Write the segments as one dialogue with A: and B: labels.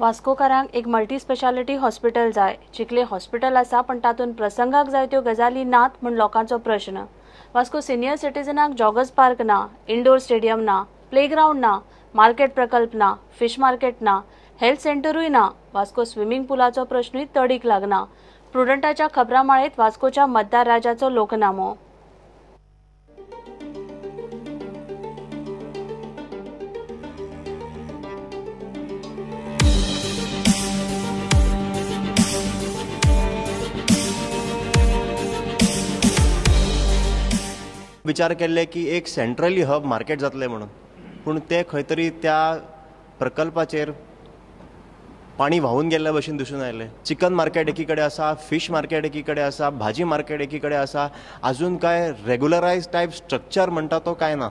A: वास्कोकारांक एक multi speciality hospital जाय. चिखले hospital आसा पण तातूंत प्रसंगाक जाय त्यो गजाली नात म्हूण लोकांचो प्रश्न. वास्को सिनियर सिटीजनाक जॉगर्स पार्क ना, इंडोर स्टेडियम ना, प्लेग्रावंड ना, मार्केट प्रकल्प ना, फिश मार्केट ना, हेल्थ सेंटरूय ना. वास्को स्विमिंग पुलाचो प्रश्नूय तडीक लागना. प्रुडंटाच्या खबरामाळेत वास्कोच्या मतदार राजाचो लोकनामो.
B: विचार केल्ले की एक सेंट्रली हब मार्केट जातलें म्हणून, पूण ते खंय तरी त्या प्रकल्पाचेर पाणी व्हांवून गेल्ल्या भशेन दिसून आयलें. चिकन मार्केट एकी कडेन आसा, फिश मार्केट एकी कडेन आसा, भाजी मार्केट एकी कडेन आसा, आजून काय रेगुलरायज टायप स्ट्रक्चर म्हणटा तो काय ना.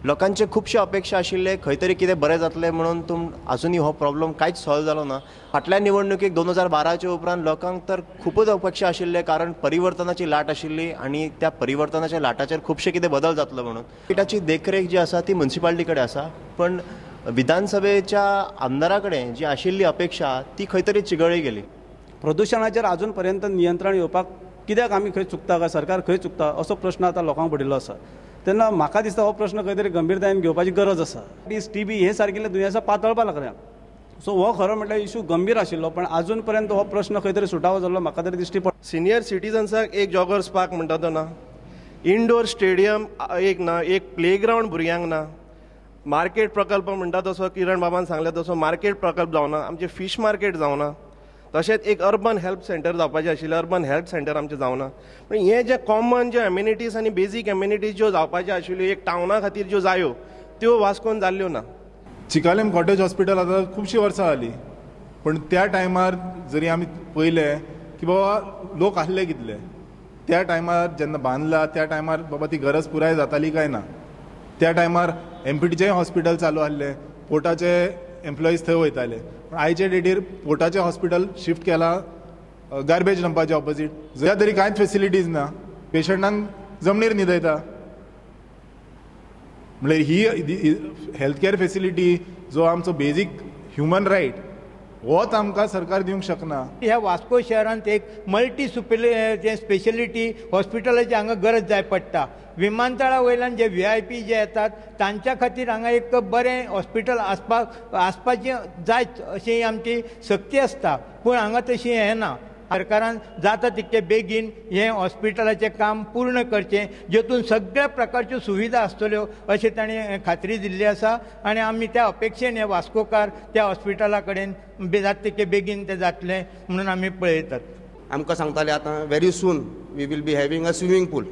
B: लोकांचे खुबशे अपेक्षा आशिल्ले खंय तरी कितें बरें जातलें म्हणून, तूं आजुनूय हो प्रॉब्लम कांयच सॉल्व जालो ना. फाटल्या निवडणुकीक 2012च्या उपरांत लोकांक तर खुबूच अपेक्षा आशिल्ले, कारण परिवर्तनाची लाट आशिल्ली आनी त्या परिवर्तनाच्या लाटाचेर खुबशे कितें बदल जातलो म्हणून. मार्केटाची देखरेख जी आसा ती म्युनिसिपालिटी कडेन आसा, पण विधानसभेच्या आमदारा कडेन जी आशिल्ली अपेक्षा ती खंय तरी चिगळी गेली.
C: प्रदुशणाचेर अजून पर्यंत नियंत्रण येवपाक कित्याक आमी खंय चुकता काय सरकार खंय चुकता असो प्रश्न आतां लोकांक पडिल्लो आसा. तेन्ना म्हाका दिसता हो प्रश्न खंय तरी गंभीरतायेन घेवपाची गरज आसा. टीबी हे सारकिल्ले दुयेंसां पातळपाक लागल्या. सो हो खरो म्हटल्यार इशू गंभीर आशिल्लो, पण अजून पर्यंत हो प्रश्न खंय तरी सुटावो जाल्लो म्हाका तरी दिश्टी पडटा.
D: सिनियर सिटीजन्साक एक जॉगर्स पार्क म्हणटा तो ना, इंडोर स्टेडियम एक ना, एक प्लेग्रावंड भुरग्यांक ना, मार्केट प्रकल्प म्हणटा तसो किरण बाबान सांगले तसो मार्केट प्रकल्प जावना, आमचे फिश मार्केट जावना, तशेंच एक अर्बन हेल्थ सेंटर जावपाचें आशिल्लें, अर्बन हेल्थ सेंटर आमचें जावना. पूण हें जें कॉमन ज्यो एम्युनिटीज आनी बेजीक एम्युनिटीज ज्यो जावपाच्यो आशिल्ल्यो एक टावना खातीर ज्यो जायो त्यो वास्कोन जाल्ल्यो ना.
E: चिकालेम कॉटेज हॉस्पिटल आतां खुबशीं वर्सां जालीं, पूण त्या टायमार जरी आमी पळयलें की बाबा लोक आसले कितले त्या टायमार जेन्ना बांदला त्या टायमार बाबा ती गरज पुराय जाताली काय ना. त्या टायमार एमपीटीचें हॉस्पिटल चालू आसलें, पोर्टाचे एम्प्लॉईज थंय वयताले, पूण आयचे डेटीर पोर्टाचें हॉस्पिटल शिफ्ट केलां गार्बेज डंपाचे ऑपोजीट. जंय तरी कांयच फेसिलिटीज ना, पेशंटांक जमनीर न्हिदयता. म्हणल्यार ही हेल्थ केअर फेसिलिटी जो आमचो बेजीक ह्युमन रायट होच आमकां सरकार दिवंक शकना.
F: ह्या वास्को शहरांत एक मल्टी स्पेशलिटी हॉस्पिटलाची हांगा गरज जाय पडटा. विमानतळा वयल्यान जे VIP जे येतात तांच्या खातीर हांगा एक बरें हॉस्पिटल आसपाचें जायच अशी आमची सक्ती आसता, पूण हांगा तशी हें ना. सरकारान जाता तितके बेगीन हें हॉस्पिटलाचें काम पूर्ण करचें, जेतून सगळ्या प्रकारच्यो सुविधा आसतल्यो अशें ताणें खात्री दिल्ली आसा आनी आमी त्या अपेक्षेन हे वास्कोकार त्या हॉस्पिटला कडेन जाता तितके बेगीन तें जातलें म्हणून आमी पळयतात.
G: आमकां सांगताले आतां very soon we will be having a swimming pool.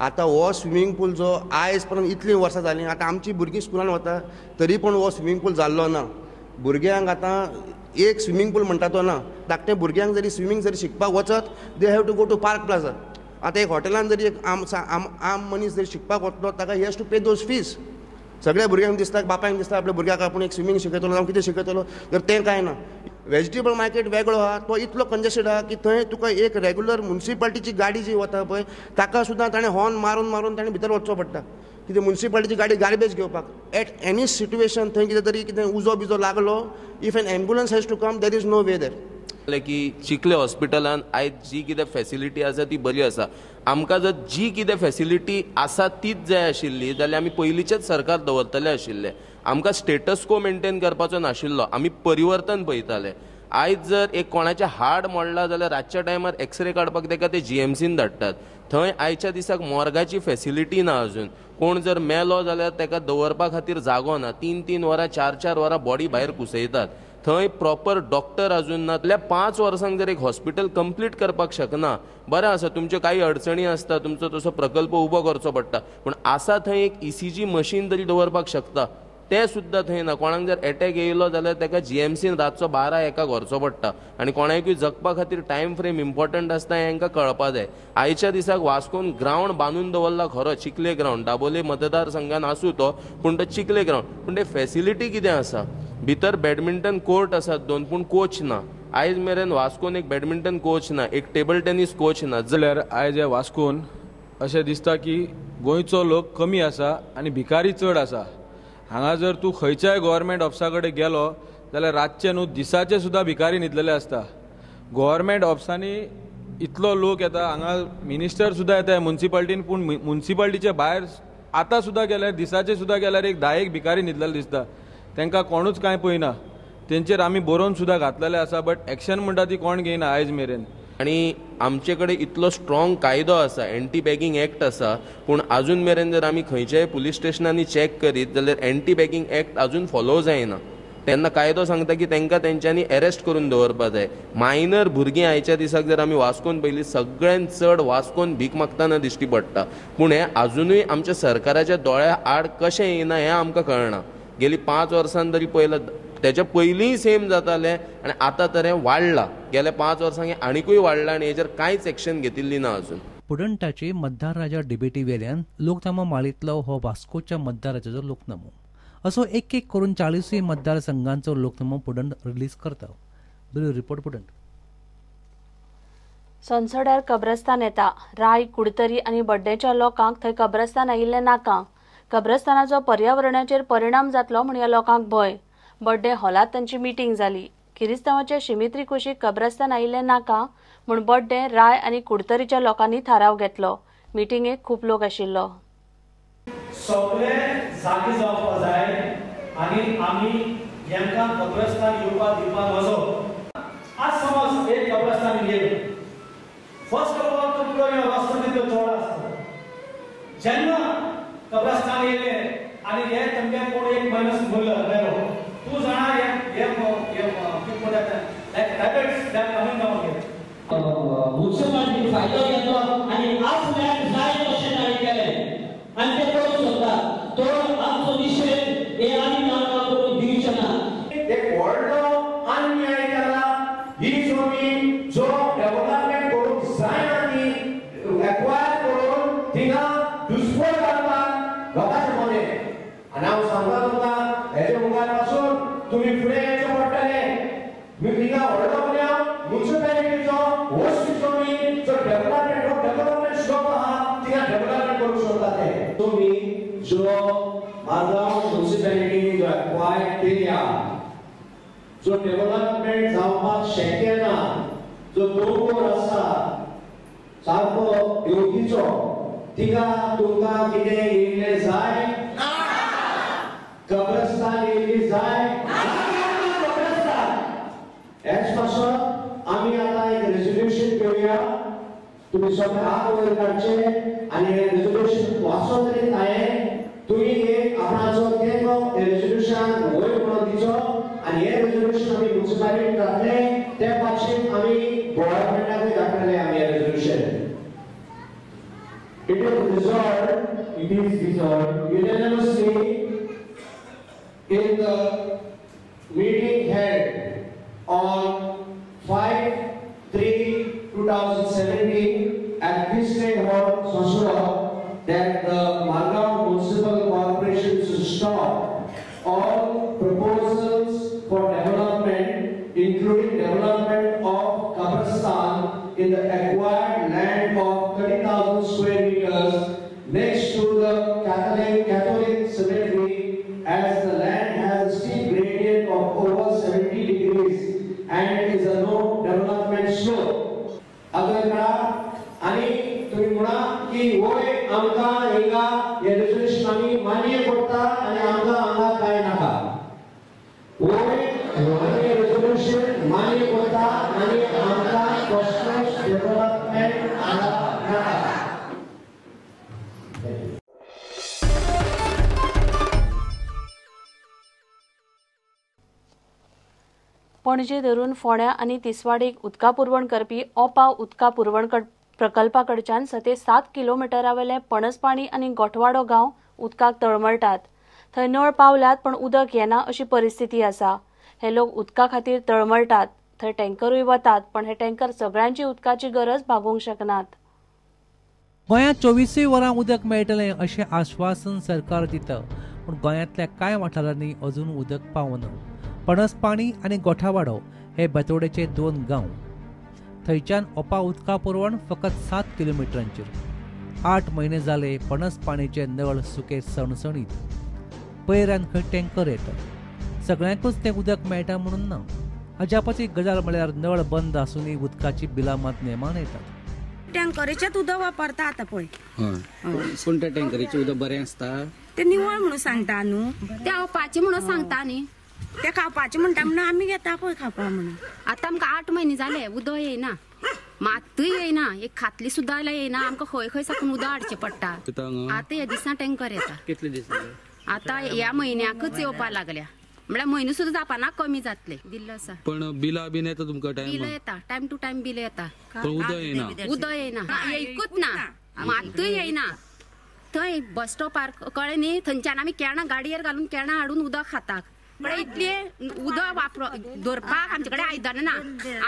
G: आतां हो स्विमींग पूल जो आयज पर्यंत इतलीं वर्सां जालीं, आतां आमचीं भुरगीं स्कुलान वता तरी पूण हो स्विमींग पूल जाल्लो ना. भुरग्यांक आतां एक स्विमींग पूल म्हणटा तो ना, धाकटे भुरग्यांक जरी स्विमींग जरी शिकपाक वचत they have to go to Park Plaza. आतां एक हॉटेलान जरी एक आम मनीस जरी शिकपाक वतलो ताका he has to pay those fees. सगळ्या भुरग्यांक दिसता, बापायक दिसता आपल्या भुरग्याक आपूण एक स्विमींग शिकयतलो जावं कितें शिकयतलो, तर तें कांय ना. वेजिटेबल मार्केट वेगळो आहा, तो इतलो कंजेस्टेड आहा की थंय तुका एक रेगुलर म्युनिसिपालिटीची गाडी जी वता पळय ताका सुद्दां ताणें हॉर्न मारून मारून ताणें भितर वचचो पडटा. कितें म्युनिसिपालिटीची गाडी गार्बेज घेवपाक एट एनी सिट्युएशन थंय कितें तरी कितें उजो बिजो लागलो, if an ambulance has to come there is no way there.
H: की चिखले हॉस्पिटलान आयज जी कितें फेसिलिटी आसा ती बरी आसा. आमकां जर जी कितें फेसिलिटी आसा तीच जाय आशिल्ली जाल्यार आमी पयलींचेच सरकार दवरतले आशिल्ले. आमकां स्टेटस को मेंटेन करपाचो नाशिल्लो, आमी परिवर्तन पळयताले. आयज जर एक कोणाचें हाड मोडलां जाल्यार रातच्या टायमार एक्सरे काडपाक ताका ते GMCन धाडटात. थंय आयच्या दिसाक मोर्गाची फेसिलिटी ना अजून. कोण जर मेलो जाल्यार ताका दवरपा खातीर जागो ना, 3-3 वरां 4-4 वरां बॉडी भायर कुसयतात. थंय प्रॉपर डॉक्टर अजून ना. जाल्यार 5 वर्सांक जर एक हॉस्पिटल कंप्लीट करपाक शकना, बरें आसा तुमच्यो काही अडचणी आसता, तुमचो तसो प्रकल्प उबो करचो पडटा, पूण आसा थंय एक ECG machine तरी दवरपाक शकता, तें सुद्दां थंय ना. कोणाक जर एटॅक येयलो जाल्यार ताका GMCन रातचो 12-1 व्हरचो पडटा आनी कोणाकूय जगपा खातीर टायम फ्रेम इम्पॉर्टंट आसता हें हांकां कळपा जाय. आयच्या दिसाक वास्कोन ग्रावंड बांदून दवरला खरो, चिखले ग्रावंड दाबोले मतदारसंघान आसूं तो, पूण तो चिखले ग्रावंड, पूण ते फेसिलिटी कितें आसा? भितर बॅडमिंटन कोर्ट आसात 2, पूण कोच ना. आयज मेरेन वास्कोन एक बॅडमिंटन कोच ना, एक टेबल टेनीस कोच ना.
I: जाल्यार आयज वास्कोन अशें दिसता की गोंयचो लोक कमी आसा आनी भिकारी चड आसा. हांगा जर तूं खंयच्याय गव्हर्मेंट ऑफिसा कडेन गेलो जाल्यार रातचे न्हू दिसाचे सुद्दां भिकारी न्हिदलेले आसता. गव्हर्मेंट ऑफिसांनी इतलो लोक येता, हांगा मिनिस्टर सुद्दां येता मुन्सिपाल्टीन, पूण मुन्सिपाल्टीच्या भायर आतां सुद्दां गेल्यार दिसाचे सुद्दां गेल्यार एक 10 भिकारी न्हिदलेले दिसता. तांकां कोणूच कांय पळयना. तेंचेर आमी बरोवन सुद्दां घातलेले आसा, बट एक्शन म्हणटा ती कोण घेयना आयज मेरेन.
H: आनी आमचे कडेन इतलो स्ट्रॉंग कायदो आसा, एंटी बॅगिंग एक्ट आसा, पूण आजून मेरेन जर आमी खंयच्याय पुलीस स्टेशनांनी चॅक करीत जाल्यार एंटी बॅगिंग एक्ट आजून फॉलो जायना. तेन्ना कायदो सांगता की तांकां तेंच्यांनी एरेस्ट करून दवरपा जाय. मायनर भुरगीं आयच्या दिसाक जर आमी वास्कोन पळयली, सगळ्यान चड वास्कोन भीक मागतना दिश्टी पडटा. पूण हें आजुनूय आमच्या सरकाराच्या दोळ्या आड कशें येना हें आमकां कळना. गेली 5 वर्सां तरी पळयलां, तेच्या पयलींय सेम जातालें आनी आतां तर हें वाडलां. गेल्या 5 वर्सांक हें आनिकूय वाडलां आनी हेजेर कांयच एक्शन घेतिल्ली ना अजून.
J: पुडंटाचे मतदार राजा डिबेटी वेल्यान लोकनामो माळींतलो हो वास्कोच्या मतदाराचो लोकनामो. असो एक एक करून 40 मतदारसंघांचो लोकनामो पुडंट रिलीज करता. ब्युरो रिपोर्ट, पुडंट.
A: सोनसड्यार कब्रस्तान येता. राय, कुडतरी आनी बड्डेच्या लोकांक थंय कब्रस्तान आयिल्लें नाका. कब्रस्तानाचो पर्यावरणाचेर परिणाम जातलो म्हूण ह्या लोकांक भंय. बड्डे हॉलांत तांची मिटींग जाली. किरिस्तांवाचे शिमित्री कुशीक कब्रस्तान आयिल्लें नाका म्हूण बड्डे, राय आनी कुडतरीच्या लोकांनी थाराव घेतलो. मिटिंगेक खूब लोक आशिल्लो.
K: सगळे जागे जावपाक जाय आनी आमी हेंकां कब्रस्तान येवपाक दिवपाक नजो. आज समज एक कब्रस्तान गेले, फर्स्ट ऑफ ऑल तुमकां रस्तो तितलो चड आसता. जेन्ना कब्रस्तान येयले आनी हे तुमगे कोण एक मायनस मुरलो मेलो, तूं जाणा हे कितें म्हणटा like rabbits that coming down here.
L: Municipality फायदो घेतलो आनी आपल्याक जाय तशें तांणी केलें आनी ते करूंक सोदता. तो आमचो निशेध हे आमी तांकां करूंक दिवचे ना.
M: एक व्हडलो अन्याय केला. ही जमीन जो डेव्हलपमेंट करूंक जायना ती एक्वायर करून थिंगा दुस्पोज घालपाक लोकांचे मदें. आनी हांव सांगता तुमकां, हेजे मुखार पासून तुमी फुडें येवचें पडटलें. थिंगा व्हडलो गुन्यांव मुन्सिपालिटीचो वस्तू जमीन जो डेव्हलपमेंट डेव्हलपमेंट स्कोप आहा थिंगा डेव्हलपमेंट करूंक सोदता ते.
N: तुमी जो मारगांव मुन्सिपालिटीन जो एक्वायर केल्या, जो डेव्हलपमेंट जावपाक शक्य ना, जो दोंगर आसा सारको देवकीचो, तिका तुमकां कितें येयल्लें जाय? कब्रस्तान येयल्ली जाय? कब्रस्तान हेच पासत आमी आतां एक रेजोल्युशन घेवया. तुमी सगळे हात वयर काडचे आनी हें रेजोल्युशन वाचो तरी हांवें. तुमी एक आपणाचो तेंको हे रेजोल्युशन वयर म्हणून दिचो आनी हे रेजोल्युशन आमी मुन्सिपालिटी घातले ते पासून आमी गव्हर्मेंटाकूय धाडटले आमी हें resolution. It is resolved unanimously in the meeting held on 5/3/2017 at Christian Hall, Sosura, that the Margao Municipal Corporation should stop all proposals for development, including development of Kabristan in the acquired land of 30,000 square meters next to the Catholic cemetery, as the land has a steep gradient of over 70 degrees and is a no development slope. अगर करा आणि तुम्ही म्हणा की होय आमकां हिंगा हे रेजोल्युशन आमी मान्य करता आनी आमकां हांगा कांय नाका. होय आमी रेजोल्युशन मान्य करता आनी आमकां कसलोच डेव्हलपमेंट हांगा नाका.
A: पणजे धरून फोंड्या आनी तिसवाडीक उदका पुरवण करपी ओपा उदका पुरवण प्रकल्पा कडच्यान 7 किलोमिटरावेले पणसपाणी आनी गोठवाडो गांव उदकाक तळमळटात. थंय नळ पावल्यात पण उदक येना अशी परिस्थिती आसा. हे लोक उदका खातीर तळमळटात. थंय टँकरूय वतात पण हे टँकर सगळ्यांची उदकाची गरज भागोवंक शकनात.
J: गोंयांत 24 वरां उदक मेळटलें अशें आश्वासन सरकार दिता, पूण गोंयांतल्या कांय वाठारांनी अजून उदक पावना. पणसपाणी आनी गोठावाडो हे बेतोडेचे 2 गांव. थंयच्यान ओपा उदका पुरवण फकत 7 किलोमिटरांचेर. 8 म्हयने जाले पणसपाणीचे नळ सुके सणसणीत. पयऱ्यान खंय टँकर येता. सगळ्यांकूच तें उदक मेळटा म्हणून ना. अजापाची गजाल म्हळ्यार नळ बंद आसूनय उदकाची बिलां मात नेमान येतात.
O: टँकरीचेच उदक वापरता आतां पळय.
P: पूण त्या टँकरीचें उदक बरें आसता
O: तें निवळ म्हणून सांगता न्हू,
Q: तें खावपाचें म्हणून सांगता न्ही,
O: तें खावपाचें म्हणटा म्हणून आमी घेता पळय खावपा म्हणून.
Q: आतां आमकां 8 म्हयने जाले उदक येयना, मात्तूय येयना, एक खातली सुद्दां जाल्यार येयना. आमकां खंय खंय साकून उदक हाडचें पडटा. आतां ह्या दिसा टँकर येता.
P: कितले दीस जाले?
Q: आतां ह्या म्हयन्याकच येवपा लागल्या, म्हळ्यार म्हयनो सुद्दां जावपाना, कमी जातले दिल्लो आसा.
P: पण बिलां बीन येता तुमकां टायम?
Q: बिलां येता, टायम टू टायम बिलां येता.
P: पण उदक येयना?
Q: उदक येयना, येयकूच ना, मात्तूय येयना. थंय बस स्टॉपार कळ्ळें न्ही, थंयच्यान आमी केणां गाडयेर घालून केणां हाडून उदक खातात. म्हळ्यार इतलें उदक वापर दवरपाक आमचे कडेन आयदनां ना,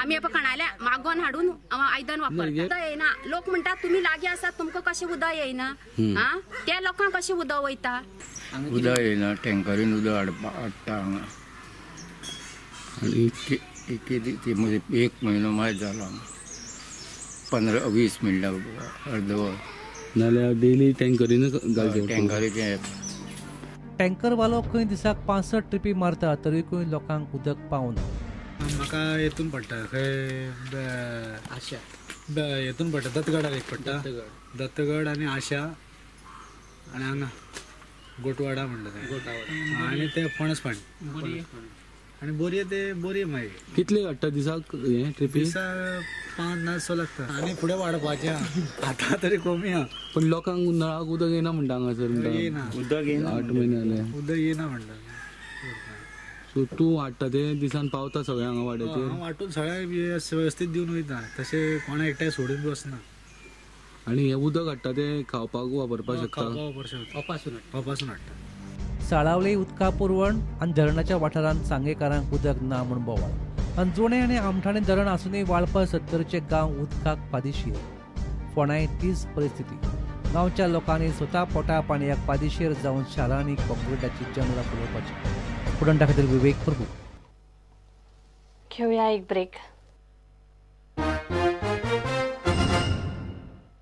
Q: आमी पळय कोणाल्या मागोन हाडून आयदन वापरतात. उदक येयना, लोक म्हणटात तुमी लागीं आसात तुमकां कशें उदक येयना, आं त्या लोकांक कशें उदक वयता?
R: उदक येयना, टँकरीन उदक हाडटा हांगा. आनी एक म्हयनो मायज जालो, 15-20 मिनटां अर्द वर.
P: नाल्यार डेली टँकरीनच घालचें.
R: टँकरीचें.
J: टँकरवालो खंय दिसाक 65 ट्रिपी मारता तरीकूय लोकांक उदक पावना.
S: म्हाका हेतून पडटा खंय आशा हेतून पडटा, दत्तगडार एक पडटा, दत्तगड आनी आशा आनी हांगा गोटवाडा म्हणटा तें, आनी ते फणसपाणी आनी बोरये, ते बोरये मागीर.
P: कितले हाडटा दिसाक हें ट्रिपी?
S: दिसाक 5 ना 6 लागता आनी फुडें वाडपाचें आतां तरी कमी आहा.
P: पण लोकांक नळाक उदक येना म्हणटा हांगासर?
S: येना,
P: उदक येना, 8 म्हयने जाले
S: उदक येना म्हणटा.
P: सो तूं हाडटा तें दिसान पावता सगळ्या हांगा वाड्याचेर?
S: हांव वांटून सगळ्यांक वेवस्थीत दिवन वयता, तशें कोणा एकट्याक सोडून बसना.
P: आनी हें उदक हाडटा तें खावपाक वापरपाक शकता?
S: खावपाक वापरूं शकता, पंपासून हाडटा.
J: साळावली उदका पुरवण आनी धरणाच्या वाठारांत सांगेकारांक उदक ना म्हूण बोवाळ. अंजुणे आनी आमठाणे धरण आसूनय वाळपा 70चे गांव उदकाक पादिशीर. फोंड्याय तीच परिस्थिती. गांवच्या लोकांनी स्वता पोटा पाणयाक पादिशीर जावन शारांनी कॉन्क्रिटाची जंगलां फुलोवपाची. स्टुडंटा खातीर विवेक प्रभू.
A: घेवया एक ब्रेक.